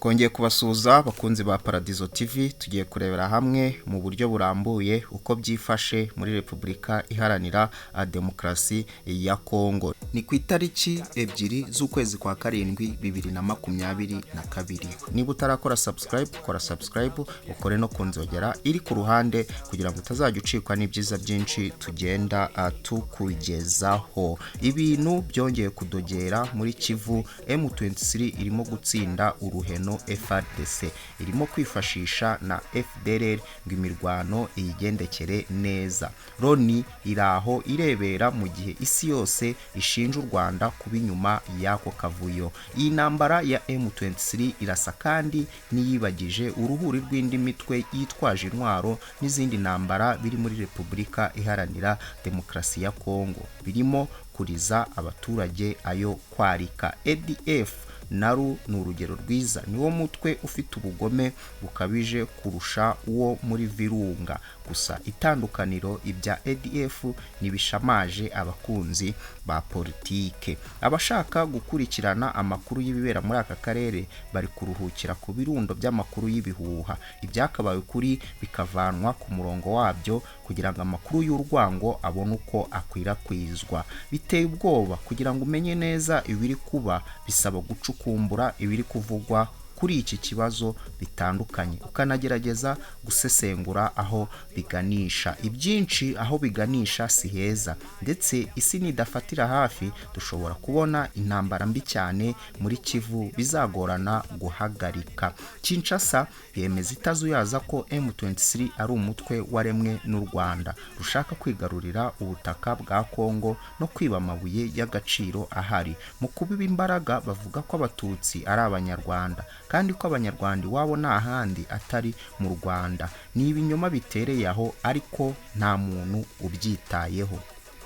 Twongeye kubasuhuza bakunzi ba Paradizo TV, tugiye kurebera hamwe mu buryo burambuye uko byifashe muri Repubulika Iharanira Demokarasi ya Kongo. Ni ku itariki 2 z'ukwezi kwa 7 2022. Niba utarakora subscribe, kora subscribe, ukore no ku nzogera iri ku ruhande kugira ngo utazajya ucikwa n'ibyiza byinshi tugenda tukugezaho. Ibintu byongeye kudogera muri Kivu, M23 irimo gutsinda uruheno FARDC, irimo kwifashisha na FDLR ngo imirwano iyigendekere neza. Loni iraho irebera mu gihe isi yose ishinja u Rwanda kuba inyuma y'ako kavuyo. Iyi ntambara ya M23 irasa kandi n'iyibagije uruhuri rw'indi mitwe yitwaje intwaro n'izindi ntambara biri muri Repubulika Iharanira Demokarasi ya Kongo, birimo kuriza abaturage ayo kwarika. ADF naru ni urugero rwiza, niwo mutwe ufite ubugome bukabije kurusha uwo muri Virunga. Gusa itandukaniro, ibya ADF ntibishamaje abakunzi ba politike. Abashaka gukurikirana amakuru y'ibibera muri aka karere bari kuruhukira ku birundo by'amakuru y'ibihuha, ibyakabaye ukuri bikavanwa ku murongo wabyo kugira ngo amakuru y'urwango abone uko akwirakwizwa. Biteye ubwoba. Kugira ngo umenye neza ibiri kuba bisaba gucukumbura ibiri kuvugwa kuri iki kibazo bitandukanye, ukanagerageza gusesengura aho biganisha. Ibyinshi aho biganisha si heza, ndetse isi nidafatira hafi dushobora kubona intambara mbi cyane muri Kivu bizagorana guhagarika. Kinshasa yemeza itazuyaza ko M23 ari umutwe waremwe n'u Rwanda rushaka kwigarurira ubutaka bwa Kongo no kwiba amabuye y'agaciro ahari. Mu kubiba imbaraga bavuga ko Abatutsi ari Abanyarwanda, kandi ko Abanyarwanda iwabo nta handi atari mu Rwanda. Ni ibinyoma bitereye aho, ariko nta muntu ubyitayeho.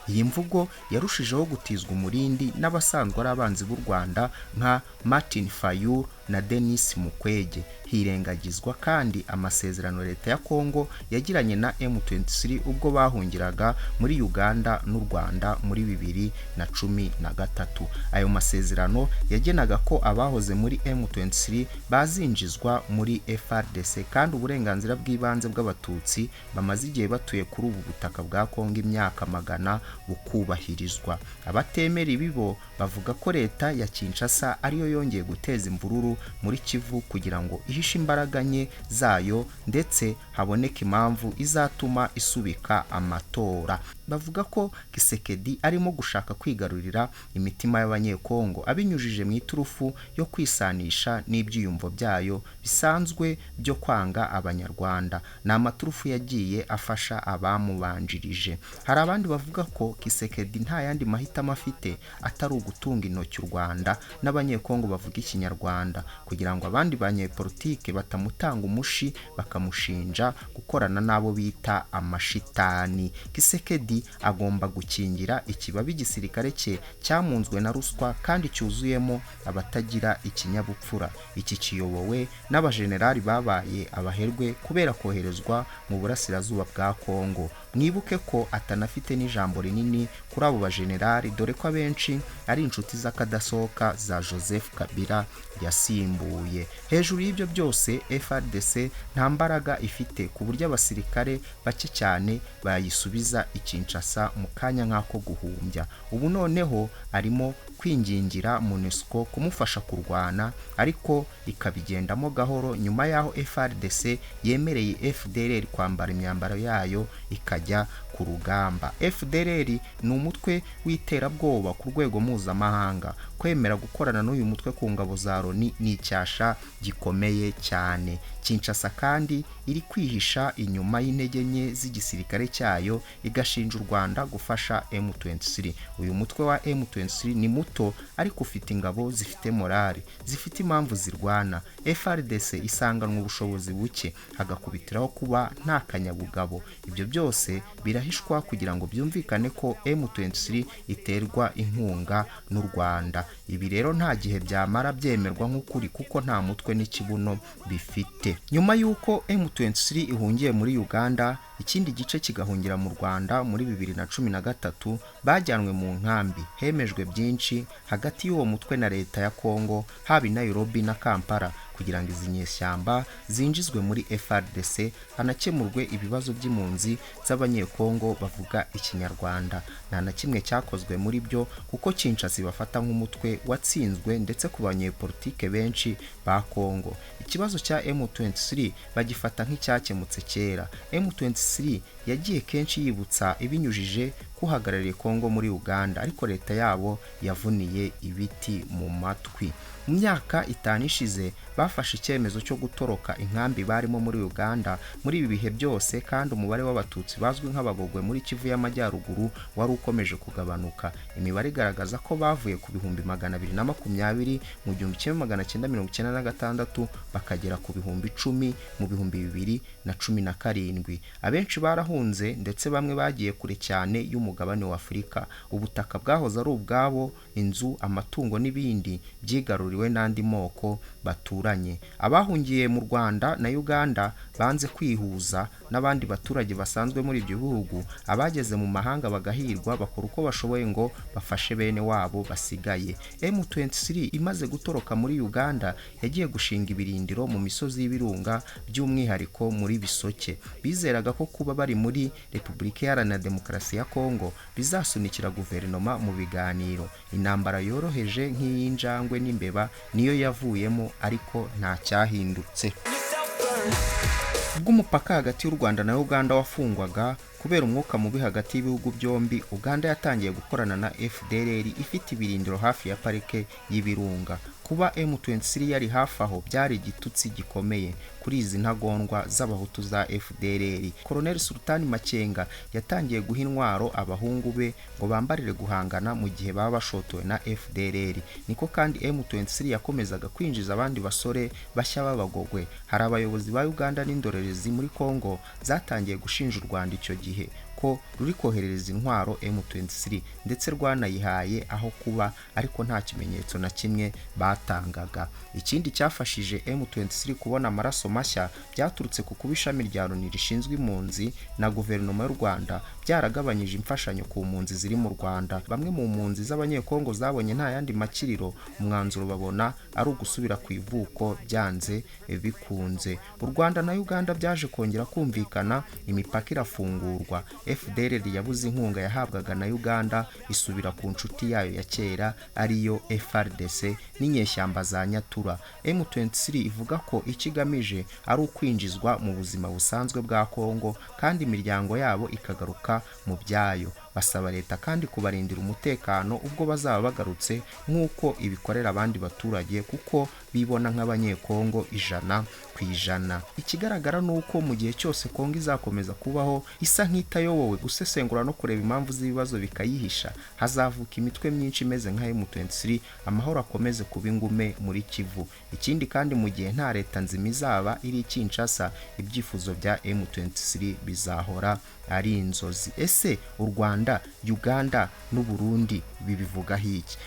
Iyi mvugo yarushijeho gutizwa umurindi n'abasanzwe ari abanzi b'u Rwanda nka Martin Fayulu na Denis Mukwege. Hirengagizwa kandi amasezerano leta ya Kongo yagiranye na M23 ubwo bahungiraga muri Uganda n'u Rwanda muri 2013. Ayo masezerano yagenaga ko abahoze muri M23 bazinjizwa muri FARDC, kandi uburenganzira bw'ibanze bw'Abatutsi bamaze igihe batuye kuri ubu butaka bwa Kongo imyaka magana bukubahirizwa. Abatemera ibi bo bavuga ko leta ya Kinshasa ariyo yongeye guteza imvururu muri Kivu kugira ngo ihishe imbaraga nke zayo, ndetse haboneke impamvu izatuma isubika amatora. Bavuga ko Kisekedi arimo gushaka kwigarurira imitima y'Abanyekongo abinyujije mu iturufu yo kwisanisha n'ibyiyumvo byayo bisanzwe byo kwanga Abanyarwanda. Ni amaturufu yagiye afasha abamubanjirije. Hari abandi bavuga ko Kisekedi nta yandi mahitamo afite atari ugutunga intoki u Rwanda n'Abanyekongo bavuga Ikinyarwanda, kugira ngo abandi banyepolitike batamutanga umushi bakamushinja gukorana n'abo bita amashitani. Kisekedi agomba gukingira ikibabi igisirikare cye cyamunzwe na ruswa kandi cyuzuyemo abatagira ikinyabupfura. Iki kiyobowe n'abajenerali babaye abaherwe kubera koherezwa mu burasirazuba bwa Kongo. Mwibuke ko atanafite n'ijambo rinini kuri abo bajenerali, dore ko abenshi ari inshuti z'akadasohoka za Joseph Kabila yasimbuye. Hejuru y'ibyo byose, FARDC nta mbaraga ifite ku buryo abasirikare bake cyane bayisubiza i Kinshasa mu kanya nk'ako guhumbya. Ubu noneho arimo kwingingira MONUSCO kumufasha kurwana, ariko ikabigendamo gahoro nyuma y'aho FARDC yemereye FDLR kwambara imyambaro yayo ikajya ku rugamba. FDLR ni umutwe w'iterabwoba ku rwego mpuzamahanga. Kwemera gukorana n'uyu mutwe ku ngabo za Loni ni icyasha gikomeye cyane. Kinshasa kandi iri kwihisha inyuma y'intege nke z'igisirikare cyayo, igashinja u Rwanda gufasha M23. Uyu mutwe wa M23 ni muto, ariko ufite ingabo zifite morale, zifite impamvu zirwana. FARDC isanganwa ubushobozi buke, hagakubitiraho kuba nta kanyabugabo. Ibyo byose birahishwa kugira ngo byumvikane ko M23 iterwa inkunga n'u Rwanda. Ibi rero nta gihe byamara byemerwa nk'ukuri, kuko nta mutwe n'ikibuno bifite. Nyuma y'uko M23 ihungiye muri Uganda, ikindi gice kigahungira mu Rwanda. Muri 2013 bajyanwe mu nkambi. Hemejwe byinshi hagati y'uwo mutwe na leta ya Kongo, haba i Nairobi na Kampala, kugira ngo izi nyeshyamba zinjizwe muri FARDC, hanakemurwe ibibazo by'impunzi z'Abanyekongo bavuga Ikinyarwanda. Nta na kimwe cyakozwe muri byo, kuko Kinshasa ibafata nk'umutwe watsinzwe, ndetse ku banyepolitike benshi ba Kongo ikibazo cya M23 bagifata nk'icyakemutse kera. M23 yagiye kenshi yibutsa ibinyujije kuhagarariye Kongo muri Uganda, ariko leta yabo yavuniye ibiti mu matwi. Mu myaka 5 ishize bafashe icyemezo cyo gutoroka inkambi barimo muri Uganda. Muri ibi bihe byose kandi, umubare w'Abatutsi bazwi nk'Abagogwe muri Kivu y'Amajyaruguru wari ukomeje kugabanuka. Imibare igaragaza ko bavuye ku 220,000 mu 1996 bakagera ku 10,000 mu 2017. Abenshi barahunze, ndetse bamwe bagiye kure cyane y'umugabane wa Afurika. Ubutaka bwahoze ari ubwabo, inzu, amatungo n'ibindi, byigaruriwe n'andi moko baturanye. Abahungiye mu Rwanda na Uganda banze kwihuza n'abandi baturage basanzwe muri ibyo bihugu. Abageze mu mahanga bagahirwa bakora uko bashoboye ngo bafashe bene wabo basigaye. M23 imaze gutoroka muri Uganda yagiye gushinga ibirindiro mu misozi y'Ibirunga, by'umwihariko muri Bisoke. Bizeraga ko kuba bari muri Repubulika Iharanira Demokarasi ya Kongo bizasunikira guverinoma mu biganiro. Intambara yoroheje nk'iy'injangwe n'imbeba niyo yavuyemo, ariko nta cyahindutse. Ubwo umupaka hagati y'u Rwanda na Uganda wafungwaga kubera umwuka mubi hagati y'ibihugu byombi, Uganda yatangiye gukorana na FDLR ifite ibirindiro hafi ya parike y'Ibirunga. Kuba M23 yari hafi aho byari igitutsi gikomeye kuri izi ntagondwa z'Abahutu za FDLR. Colonel Sultani Makenga yatangiye guha intwaro abahungu be ngo bambarire guhangana mu gihe baba bashotowe na FDLR. Niko kandi M23 yakomezaga kwinjiza abandi basore bashya b'Abagogwe. Hari abayobozi ba Uganda n'indorerezi muri Kongo zatangiye gushinja u Rwanda icyo gihe ko ruri koherereza intwaro M23, ndetse rwanayihaye aho kuba, ariko nta kimenyetso na kimwe batangaga. Ikindi cyafashije M23 kubona amaraso mashya byaturutse ku kuba ishami rya Loni rishinzwe impunzi na guverinoma y'u Rwanda byaragabanyije imfashanyo ku mpunzi ziri mu Rwanda. Bamwe mu mpunzi z'Abanyekongo zabonye nta yandi makiriro, umwanzuro babona ari ugusubira ku ivuko byanze bikunze. U Rwanda na Uganda byaje kongera kumvikana, imipaka irafungurwa. FDLR yabuze inkunga yahabwaga na Uganda, isubira ku nshuti yayo ya kera ariyo FARDC n'inyeshyamba za Nyatura. M23 ivuga ko ikigamije ari ukwinjizwa mu buzima busanzwe bwa Kongo, kandi imiryango yabo ikagaruka mu byayo. Basaba leta kandi kubarindira umutekano ubwo bazaba bagarutse, nk'uko ibikorera abandi baturage, kuko bibona nk'Abanyekongo 100%. Ikigaragara ni uko mu gihe cyose Kongo izakomeza kubaho isa nk'itayobowe, gusesengura no kureba impamvu z'ibibazo bikayihisha, hazavuka imitwe myinshi imeze nka M23, amahoro akomeze kuba ingume muri Kivu. Ikindi kandi, mu gihe nta leta nzima izaba iri Kinshasa, ibyifuzo bya M23 bizahora ari inzozi. Ese u Rwanda, Uganda n'u Burundi bibivugaho iki?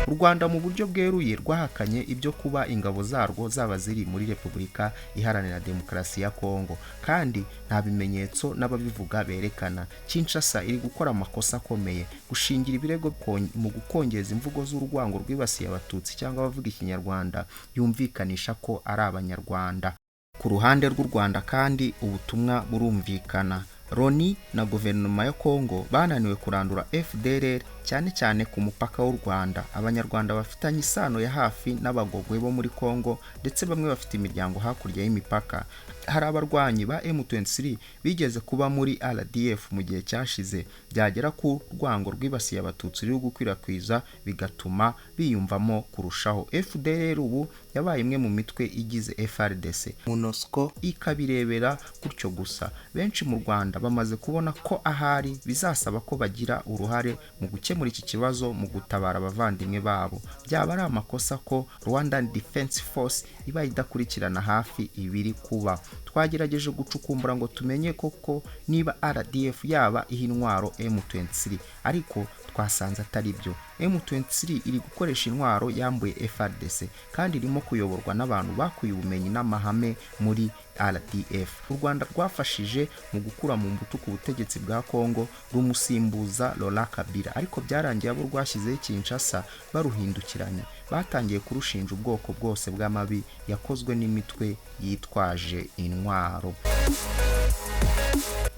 U Rwanda mu buryo bweruye rwahakanye ibyo kuba ingabo zarwo zaba ziri muri Repubulika Iharanira Demokarasi ya Kongo, kandi nta bimenyetso n'ababivuga berekana. Kinshasa iri gukora amakosa akomeye gushingira ibirego mu gukongeza imvugo z'urwango rwibasiye Abatutsi cyangwa abavuga Ikinyarwanda yumvikanisha ko ari Abanyarwanda. Ku ruhande rw'u Rwanda kandi ubutumwa burumvikana. Loni na guverinoma ya Kongo bananiwe kurandura FDLR, cyane cyane ku mupaka w'u Rwanda. Abanyarwanda bafitanye isano ya hafi n'Abagogwe bo muri Kongo, ndetse bamwe bafite imiryango hakurya y'imipaka. Hari abarwanyi ba M23 bigeze kuba muri RDF mu gihe cyashize, byagera ku rwango rwibasiye Abatutsi ruri gukwirakwiza bigatuma biyumvamo kurushaho. FDLR ubu yabaye imwe mu mitwe igize FARDC. MONUSCO ikabirebera gutyo gusa. Benshi mu Rwanda bamaze kubona ko ahari bizasaba ko bagira uruhare mu gukemura iki kibazo, mu gutabara abavandimwe babo. Byaba ari amakosa ko Rwandan Defense Force iba idakurikirana hafi ibiri kuba. Twagerageje gucukumbura ngo tumenye koko niba RDF yaba iha intwaro M23, ariko Twasanze atari byo. M23 iri gukoresha intwaro yambuye FARDC kandi irimo kuyoborwa n'abantu bakuye ubumenyi n'amahame muri RDF. U Rwanda rwafashije mu gukura mu mbuto ku butegetsi bwa Kongo, rumusimbuza Laurent Kabila, ariko byarangiye abo rwashyizeho Kinshasa baruhindukiranye, batangiye kurushinja ubwoko bwose bw'amabi yakozwe n'imitwe yitwaje intwaro.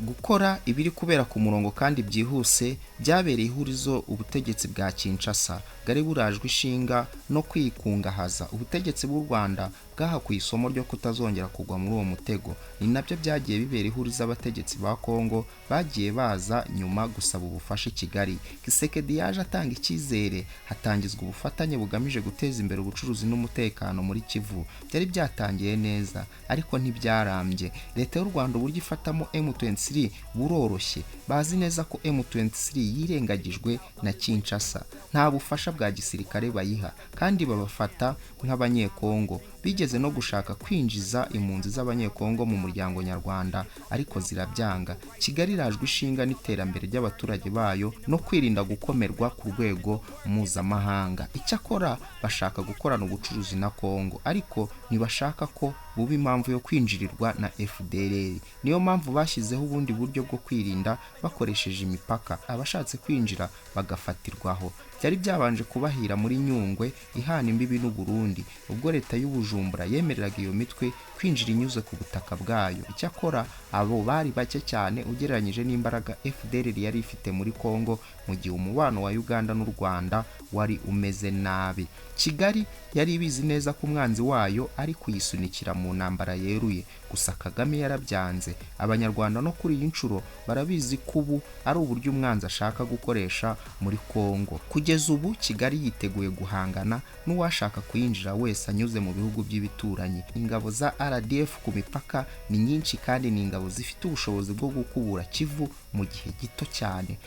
Gukora ibiri kubera ku murongo kandi byihuse byabereye ihurizo ubutegetsi bwa Kinshasa bwari burajwe ishinga no kwikungahaza. Ubutegetsi bw'u Rwanda bwahakuye isomo ryo kutazongera kugwa muri uwo mutego. Ni nabyo byagiye bibera ihurizo abategetsi ba Kongo bagiye baza nyuma gusaba ubufasha i Kigali. Kisekedi yaje atanga icyizere, hatangizwa ubufatanye bugamije guteza imbere ubucuruzi n'umutekano muri Kivu. Byari byatangiye neza ariko ntibyarambye. Leta y'u Rwanda uburyo ifatamo M23 buroroshye, bazi neza ko M23 yirengagijwe na Kinshasa, nta bufasha bwa gisirikare bayiha kandi babafata nk'abanyekongo. Bigeze no gushaka kwinjiza impunzi z'abanyekongo mu muryango nyarwanda ariko zirabyanga. Kigali irajwe ishinga n'iterambere ry'abaturage bayo no kwirinda gukomerwa ku rwego mpuzamahanga. Icyakora bashaka gukorana ubucuruzi na Kongo, ariko ntibashaka ko buba impamvu yo kwinjirirwa na FDLR. Niyo mpamvu bashyizeho ubundi buryo bwo kwirinda bakoresheje imipaka, abashatse kwinjira bagafatirwaho. Byari byabanje kubahira muri Nyungwe ihana imbibi n'u Burundi, ubwo leta y'Ubujumbura yemereraga iyo mitwe kwinjira inyuze ku butaka bwayo. Icyakora abo bari bake cyane ugereranyije n'imbaraga FDLR yari ifite muri Kongo mu gihe umubano wa Uganda n'u Rwanda wari umeze nabi. Kigali yari ibizi neza ko umwanzi wayo ari kuyisunikira mu ntambara yeruye, gusa Kagame yarabyanze. Abanyarwanda no kuri iyi nshuro barabizi ko ubu ari uburyo umwanzi ashaka gukoresha muri Kongo. Kugeza ubu Kigali yiteguye guhangana n'uwashaka kuyinjira wese anyuze mu bihugu by'ibituranyi. Ingabo za RDF ku mipaka ni nyinshi kandi ni ingabo zifite ubushobozi bwo gukubura Kivu mu gihe gito cyane.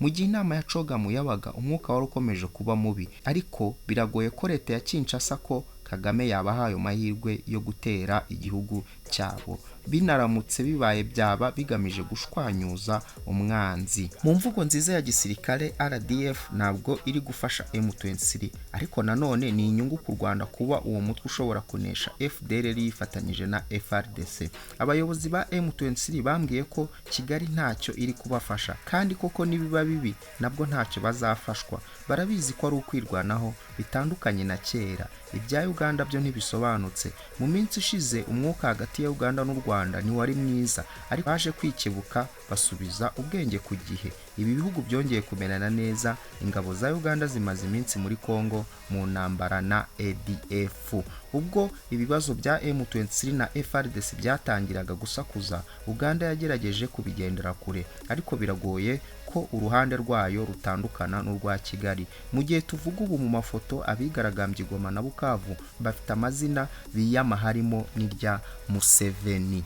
Mu gihe inama ya Cogamu yabaga, umwuka wari ukomeje kuba mubi, ariko biragoye ko leta ya Kinshasa ko Kagame yabaha ayo mahirwe yo gutera igihugu cyabo. Binaramutse bibaye byaba bigamije gushwanyuza umwanzi. Mu mvugo nziza ya gisirikare, RDF ntabwo iri gufasha M23, ariko nanone ni inyungu ku Rwanda kuba uwo mutwe ushobora kunesha FDLR yifatanyije na FARDC. Abayobozi ba M23 bambwiye ko Kigali ntacyo iri kubafasha, kandi koko nibiba bibi nabwo ntacyo bazafashwa. Barabizi ko ari ukwirwanaho bitandukanye na kera. Ibya Uganda byo ntibisobanutse. Mu minsi ishize umwuka hagati ya Uganda n'u Rwanda ntiwari mwiza, ariko baje kwikebuka basubiza ubwenge ku gihe. Ibi bihugu byongeye kumenana neza. Ingabo za Uganda zimaze iminsi muri Kongo mu ntambara na ADF. Ubwo ibibazo bya M23 na FARDC byatangiraga gusakuza, Uganda yagerageje kubigendera kure, ariko biragoye ko uruhande rwayo rutandukana n'urwa Kigali. Mu gihe tuvuga ubu mu mafoto abigaragambye Goma na Bukavu bafite amazina biyama harimo n'irya Museveni.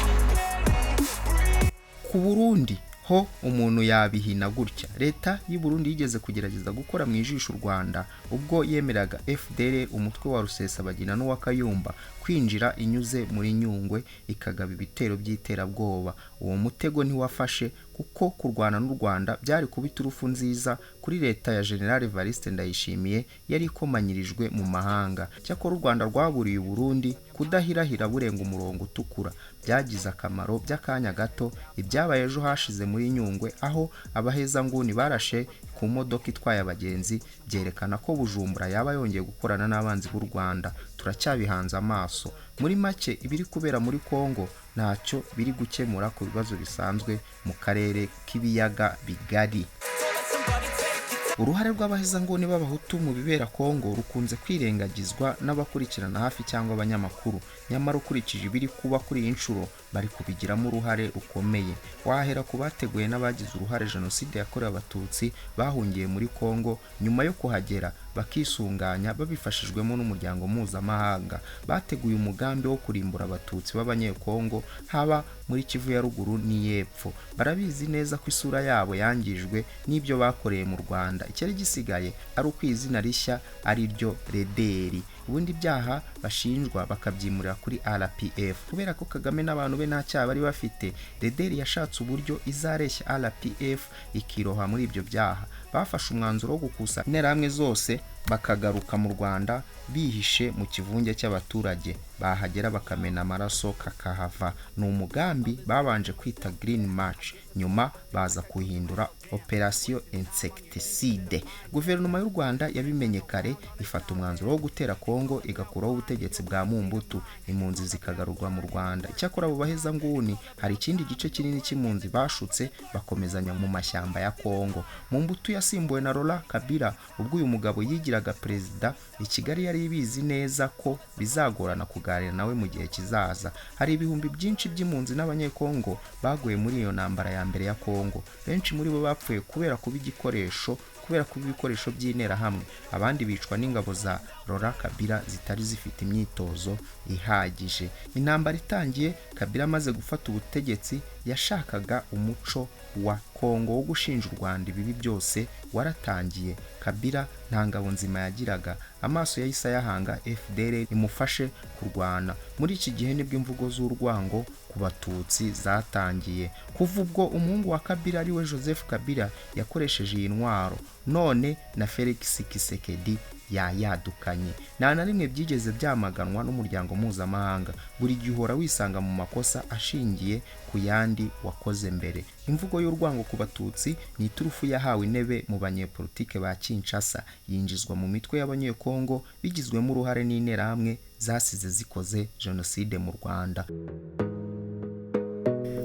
Ku Burundi ho umuntu yabihina gutya. Leta y'u Burundi yigeze kugerageza gukora mu ijisho u Rwanda ubwo yemeraga FDLR, umutwe wa Rusesabagina n'uwa Kayumba, kwinjira inyuze muri Nyungwe ikagaba ibitero by'iterabwoba. Uwo mutego ntiwafashe kuko kurwana n'u Rwanda byari kuba iturufu nziza kuri leta ya General Evariste Ndayishimiye yari ikomanyirijwe mu mahanga. Cyakora u Rwanda rwaburiye u Burundi kudahirahira burenga umurongo utukura. Byagize akamaro by'akanya gato ibyabaye ejo hashize muri Nyungwe, aho abahezanguni barashe ku modoka itwaye abagenzi, byerekana ko Bujumbura yaba yongeye gukorana n'abanzi b'u Rwanda. Turacyabihanze amaso. Muri make, ibiri kubera muri Kongo ntacyo biri gukemura ku bibazo bisanzwe mu karere k'ibiyaga bigari. Uruhare rw'abahezanguni b'abahutu mu bibera Kongo rukunze kwirengagizwa n'abakurikirana hafi cyangwa abanyamakuru, nyamara ukurikije ibiri kuba kuri iyi nshuro bari kubigiramo uruhare rukomeye. Wahera ku bateguye n'abagize uruhare jenoside yakorewe abatutsi bahungiye muri Kongo, nyuma yo kuhagera bakisunganya babifashijwemo n'umuryango mpuzamahanga. Bateguye umugambi wo kurimbura abatutsi b'abanyekongo haba muri Kivu ya ruguru n'iy'epfo. Barabizi neza ko isura yabo yangijwe n'ibyo bakoreye mu Rwanda. Icyari gisigaye ari uko izina rishya ari ryo Rederi. Ubundi ibyaha bashinjwa bakabyimurira kuri RPF. Kubera ko Kagame n'abantu be nta cyaha bari bafite, Rederi yashatse uburyo izareshya RPF ikiroha muri ibyo byaha. Bafashe umwanzuro wo gukusa interahamwe zose bakagaruka mu Rwanda bihishe mu kivunge cy'abaturage, bahagera bakamena amaraso kakahava. Ni umugambi babanje kwita Green March, nyuma baza kuhindura Operation Insecticide. Guverinoma y'u Rwanda yabimenye kare, ifata umwanzuro wo gutera Kongo igakuraho ubutegetsi bwa Mumbutu, impunzi zikagarurwa mu Rwanda. Icyakora abo bahezanguni hari ikindi gice kinini cy'impunzi bashutse bakomezanya mu mashyamba ya Kongo. Mumbutu yasimbuwe na Laurent Kabila. Ubwo uyu mugabo yigiraga perezida i Kigali, yari ibizi neza ko bizagorana kuganira nawe mu gihe kizaza. Hari ibihumbi byinshi by'impunzi n'abanyekongo baguye muri iyo ntambara ya mbere ya Kongo. Benshi muri bo bapfuye kubera kuba igikoresho kubera kuba ibikoresho by'interahamwe, abandi bicwa n'ingabo za Laurent Kabila zitari zifite imyitozo ihagije. Intambara itangiye, Kabila amaze gufata ubutegetsi, yashakaga umuco wa Kongo wo gushinja u Rwanda ibibi byose waratangiye. Kabila nta ngabo nzima yagiraga, amaso yahise ayahanga FDLR imufashe kurwana. Muri iki gihe nibwo imvugo z'urwango ku Batutsi zatangiye. Kuva ubwo umuhungu wa Kabila ariwe Joseph Kabila yakoresheje iyi ntwaro, none na Felix Tshisekedi yayadukanye. Nta na rimwe byigeze byamaganwa n'umuryango mpuzamahanga. Buri gihe uhora wisanga mu makosa ashingiye ku yandi wakoze mbere. Imvugo y'urwango ku Batutsi ni iturufu yahawe intebe mu banyepolitike ba Kinshasa, yinjizwa mu mitwe y'Abanyekongo bigizwemo uruhare n'interahamwe zasize zikoze jenoside mu Rwanda.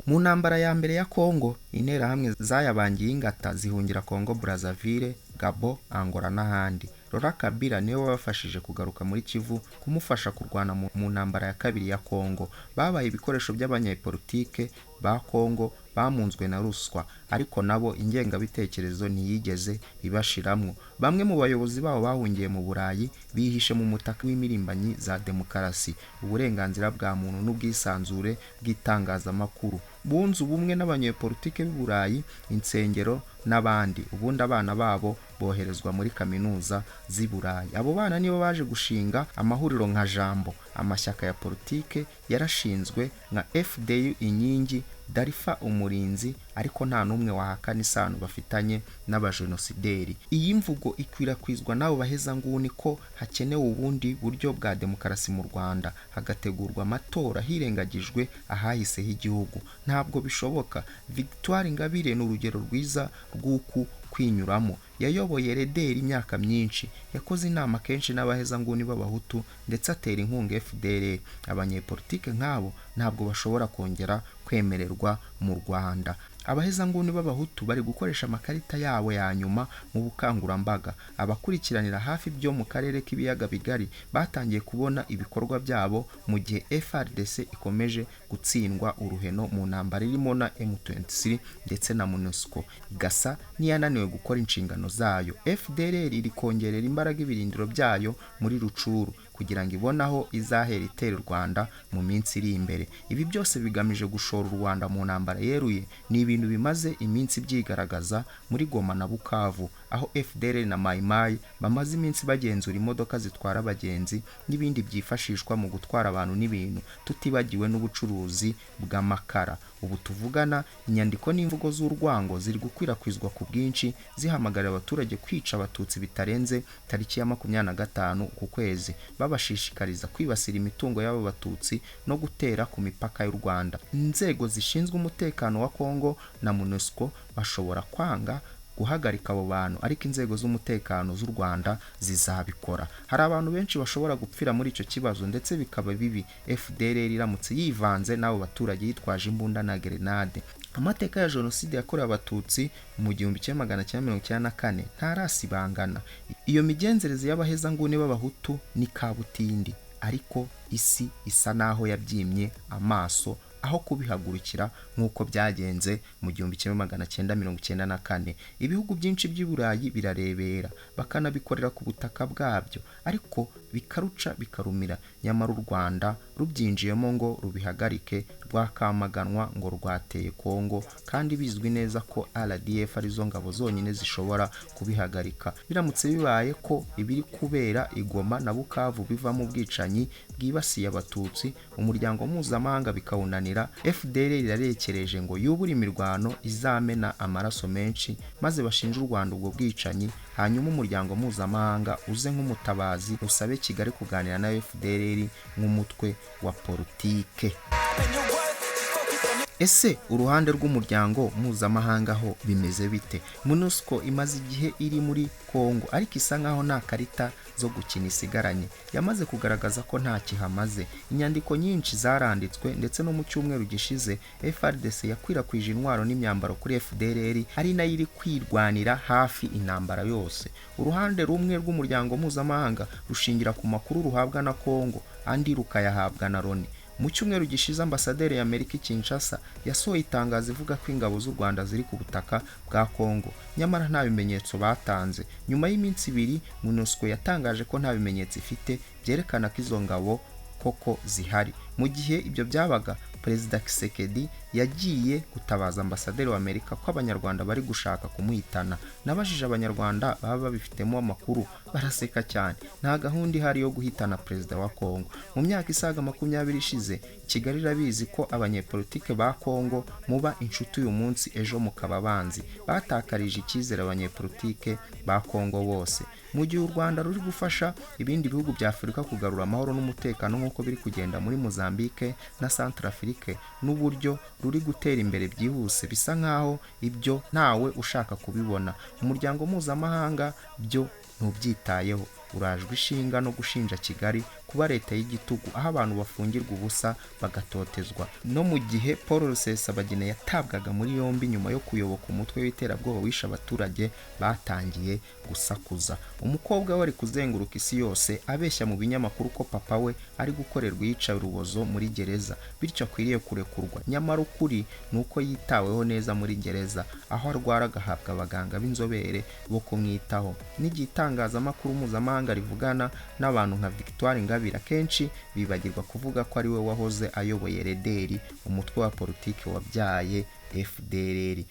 Mu ntambara ya mbere ya Kongo, interahamwe zayabangiye ingata zihungira Kongo Brazzaville, Gabo, Angola n'ahandi. Laurent Kabila niwe wabafashije kugaruka muri Kivu kumufasha kurwana mu ntambara ya kabiri ya Kongo. Babaye ibikoresho by'abanyepolitike ba Kongo bamunzwe na ruswa, ariko nabo ingengabitekerezo ntiyigeze ibashiramwo. Bamwe mu bayobozi babo bahungiye mu Burayi, bihishe mu mutaka w'imirimbanyi za demokarasi, uburenganzira bwa muntu n'ubwisanzure bw'itangazamakuru. Bunze ubumwe n'abanyepolitike b'i Burayi, insengero n'abandi. Ubundi abana babo boherezwa muri kaminuza z'i Burayi. Abo bana nibo baje gushinga amahuriro nka Jambo. Amashyaka ya politike yarashinzwe nka FDU Inkingi, Darifa Umurinzi, ariko nta n'umwe wahakana isano bafitanye n'abajenosideri. Iyi mvugo ikwirakwizwa n'abo bahezanguni ko hakenewe ubundi buryo bwa demokarasi mu Rwanda, hagategurwa amatora hirengagijwe ahahise h'igihugu. Ntabwo bishoboka. Victoire Ingabire ni urugero rwiza rw'uku kwinyuramo. Yayoboye Rederi imyaka myinshi, yakoze inama kenshi n'abahezanguni b'Abahutu, ndetse atera inkunga FDLR. Abanyepolitike nk'abo ntabwo bashobora kongera kwemererwa mu Rwanda. Abahezanguni b'Abahutu bari gukoresha amakarita yabo ya nyuma mu bukangurambaga. Abakurikiranira hafi byo mu karere k'ibiyaga bigari batangiye kubona ibikorwa byabo mu gihe FARDC ikomeje gutsindwa uruheno mu ntambara irimo na M23 ndetse na MONUSCO, igasa n'iyananiwe gukora inshingano zayo. FDLR iri kongerera imbaraga ibirindiro byayo muri Rucuru kugira ngo ibone aho izahera itera u Rwanda mu minsi iri imbere. Ibi byose bigamije gushora u Rwanda mu ntambara yeruye. Ni ibintu bimaze iminsi byigaragaza muri Goma na Bukavu, aho FDLR na Mai Mai bamaze iminsi bagenzura imodoka zitwara abagenzi n'ibindi byifashishwa mu gutwara abantu n'ibintu, tutibagiwe n'ubucuruzi bw'amakara. Ubu tuvugana, inyandiko n'imvugo z'urwango ziri gukwirakwizwa ku bwinshi, zihamagarira abaturage kwica Abatutsi bitarenze tariki ya 25 ku kwezi, babashishikariza kwibasira imitungo y'abo Batutsi no gutera ku mipaka y'u Rwanda. Inzego zishinzwe umutekano wa Kongo na MONUSCO bashobora kwanga guhagarika abo bantu, ariko inzego z'umutekano z'u Rwanda zizabikora. Hari abantu benshi bashobora gupfira muri icyo kibazo, ndetse bikaba bibi FDLR iramutse yivanze n'abo baturage yitwaje imbunda na gerenade. Amateka ya jenoside yakorewe Abatutsi mu 1994 ntarasibangana. Iyo migenzereze y'abahezanguni b'Abahutu ni kabutindi, ariko isi isa naho yabyimye amaso aho kubihagurukira nk'uko byagenze mu 1994. Ibihugu byinshi by'i Burayi birarebera, bakanabikorera ku butaka bwabyo, ariko bikaruca bikarumira. Nyamara u Rwanda Rubyinjiyemo ngo rubihagarike, rwakamaganwa ngo rwateye Kongo, kandi bizwi neza ko RDF arizo ngabo zonyine zishobora kubihagarika. Biramutse bibaye ko ibiri kubera i Goma na Bukavu bivamo ubwicanyi bwibasiye Abatutsi, umuryango mpuzamahanga bikawunanira, FDLR irarekereje ngo yubure imirwano izamena amaraso menshi, maze bashinje u Rwanda ubwo bwicanyi, hanyuma umuryango mpuzamahanga uze nk'umutabazi usabe Kigali kuganira na FDLR nk'umutwe wa politike. And your worth, just focus on your Ese uruhande rw'umuryango mpuzamahanga ho bimeze bite? MONUSCO imaze igihe iri muri Kongo, ariko isa nkaho nta karita zo gukina isigaranye. Yamaze kugaragaza ko nta kihamaze. Inyandiko nyinshi zaranditswe, ndetse no mu cyumweru gishize FARDC yakwirakwije intwaro n'imyambaro kuri FDLR, ari nayo iri kwirwanira hafi intambara yose. Uruhande rumwe rw'umuryango mpuzamahanga rushingira ku makuru ruhabwa na Kongo, andi rukayahabwa na Loni. Mu cyumweru gishize, ambasaderi y'Amerika i Kinshasa yasohoye itangazo ivuga ko ingabo z'u Rwanda ziri ku butaka bwa Kongo, nyamara nta bimenyetso batanze. Nyuma y'iminsi 2, MONUSCO yatangaje ko nta bimenyetso ifite byerekana ko izo ngabo koko zihari. Mu gihe ibyo byabaga, Perezida Tshisekedi yagiye gutabaza ambasaderi w'Amerika ko Abanyarwanda bari gushaka kumuhitana. Nabajije Abanyarwanda baba babifitemo amakuru, baraseka cyane. Nta gahunda ihari yo guhitana perezida wa Kongo. Mu myaka isaga 20 ishize, Kigali irabizi ko abanyepolitike ba Kongo muba inshuti uyu munsi, ejo mukaba abanzi. Batakarije icyizere abanyepolitike ba Kongo bose. Mu gihe u Rwanda ruri gufasha ibindi bihugu bya Afurika kugarura amahoro n'umutekano nk'uko biri kugenda muri Mozambique na Centrafrique, n'uburyo ruri gutera imbere byihuse, bisa nkaho ibyo ntawe ushaka kubibona. Umuryango mpuzamahanga byo ntubyitayeho, urajwe ishinga no gushinja Kigali kuba leta y'igitugu, aho abantu bafungirwa ubusa, bagatotezwa. No mu gihe Paul Rusesabagina yatabwaga muri yombi nyuma yo kuyoboka umutwe w'iterabwoba wishe abaturage, batangiye gusakuza. Umukobwa we ari kuzenguruka isi yose abeshya mu binyamakuru ko papa we ari gukorerwa iyicarubozo muri gereza, bityo akwiriye kurekurwa. Nyamara ukuri ni uko yitaweho neza muri gereza, aho arwara agahabwa abaganga b'inzobere bo kumwitaho. N'igihe itangazamakuru mpuzamahanga rivugana n'abantu nka Victoire Ingabire, akenshi bibagirwa kuvuga ko ari we wahoze ayoboye REDERI, umutwe wa politiki wabyaye FDLR.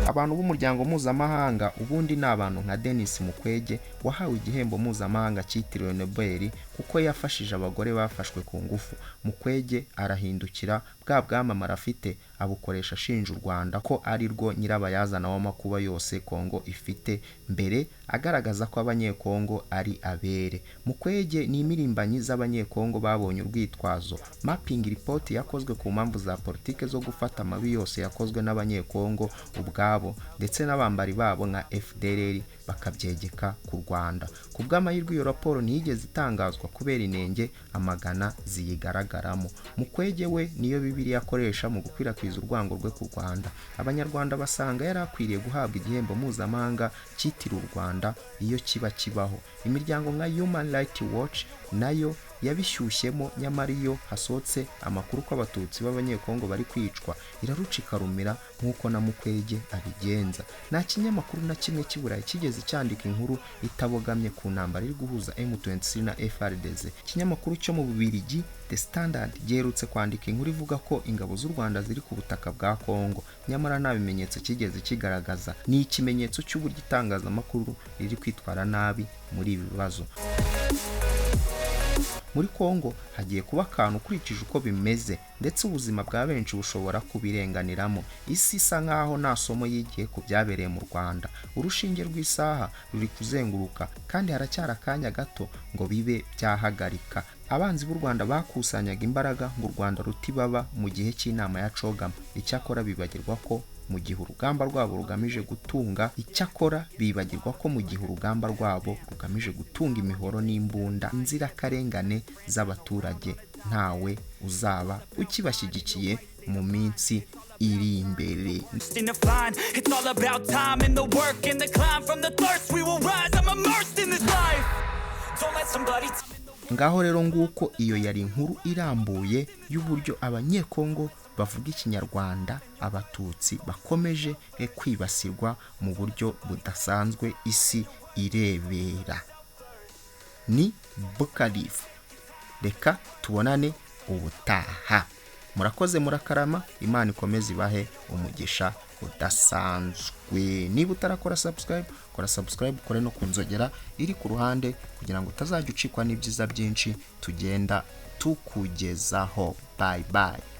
Abantu b'umuryango mpuzamahanga ubundi ni abantu nka Denis Mukwege, wahawe igihembo mpuzamahanga cyitiriwe Nobel kuko yafashije abagore bafashwe ku ngufu. Mukwege arahindukira, bwa bwamamare afite abukoresha ashinja u Rwanda ko ari rwo nyirabayazana w'amakuba yose Kongo ifite, mbere agaragaza ko Abanyekongo ari abere. Mukwege ni imirimbanyi z'Abanyekongo babonye urwitwazo. Mapping report yakozwe ku mpamvu za politike zo gufata amabi yose yakozwe n'Abanyekongo ubwabo ndetse n'abambari babo nka FDLR, bakabyegeka ku Rwanda. Ku bw'amahirwe, iyo raporo ntiyigeze itangazwa kubera inenge amagana ziyigaragaramo. Mukwege we niyo Bibiliya akoresha mu gukwirakwiza urwango rwe ku Rwanda. Abanyarwanda basanga yari akwiriye guhabwa igihembo mpuzamahanga cyitiriwe u Rwanda iyo kiba kibaho. Imiryango nka Human Rights Watch nayo yabishyushyemo, nyamara iyo hasohotse amakuru ko Abatutsi b'Abanyekongo bari kwicwa, iraruca ikarumira nk'uko na Mukwege abigenza. Nta kinyamakuru na kimwe cy'i Burayi kigeze cyandika inkuru itabogamye ku ntambara iri guhuza M23 na FARDC. Ikinyamakuru cyo mu Bubiligi The Standard giherutse kwandika inkuru ivuga ko ingabo z'u Rwanda ziri ku butaka bwa Kongo, nyamara nta bimenyetso kigeze kigaragaza. Ni ikimenyetso cy'uburyo itangazamakuru riri kwitwara nabi muri ibi bibazo. Muri Kongo hagiye kuba akantu ukurikije uko bimeze, ndetse ubuzima bwa benshi bushobora kubirenganiramo. Isi isa nkaho nta somo yigiye ku byabereye mu Rwanda. Urushinge rw'isaha ruri kuzenguruka, kandi haracyari akanya gato ngo bibe byahagarika. Abanzi b'u Rwanda bakusanyaga imbaraga ngo u Rwanda rutibaba mu gihe cy'inama ya CHOGM. Icyakora bibagirwa ko mu gihe urugamba rwabo rugamije gutunga icyakora bibagirwa ko mu gihe urugamba rwabo rugamije gutunga imihoro n'imbunda inzirakarengane z'abaturage, ntawe uzaba ukibashyigikiye mu minsi iri imbere. In the find, it's all about time and the work and the climb. From the thirst we will rise. I'm immersed in this life. Don't let somebody Ngaho rero nguko, iyo yari inkuru irambuye y'uburyo Abanyekongo bavuga Ikinyarwanda, Abatutsi, bakomeje kwibasirwa mu buryo budasanzwe isi irebera. Ni Bukarifu. Reka tubonane ubutaha. Murakoze, murakarama. Imana ikomeze ibahe umugisha udasanzwe. Niba utarakora subscribe, kora subscribe, ukore no ku nzogera iri ku ruhande kugira ngo utazajya ucikwa n'ibyiza byinshi tugenda tukugezaho. Bye bye.